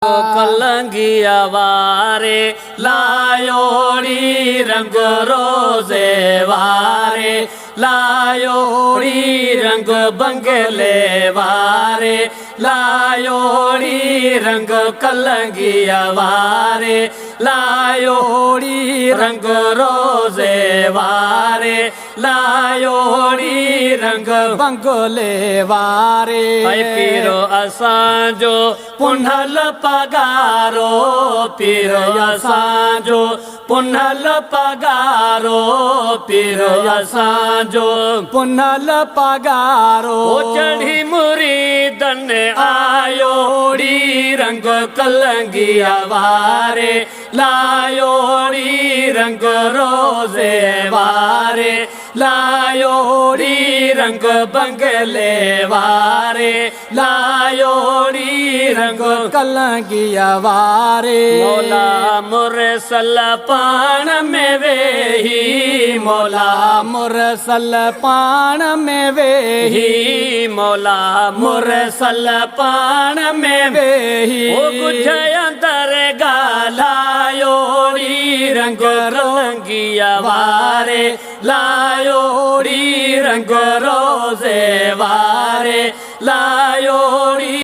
कलंगिया वारे लायोड़ी रंग रोज़े वारे लायोड़ी रंग बंगले वारे लायोड़ी रंग कलंगिया वारे लायोड़ी रंग रोज़े वारे लायोड़ी रंग बंगले वारे। ऐं पीरो असांजो पुनल पगारो, पीरो असांजो पुनल पगारो, पीरो असांजो पुनल पगारो। ओ चढ़ी मुरीदन आयोड़ी रंग कलंगिया वारे लायोड़ी रंग रोज़े वारे लायोड़ी रंग बंगले वारे लायोड़ी रंग कलंगिया वारे। मौला मुरसल पाण में वेही, मौला मुरसल पाण में वेही, ही मौला मुरसल पाण में वेही। ओ गुझ अंदर ॻाल्हायोड़ी रंग रंगिया वारे लायोड़ी रंग रोज़े वारे लायोड़ी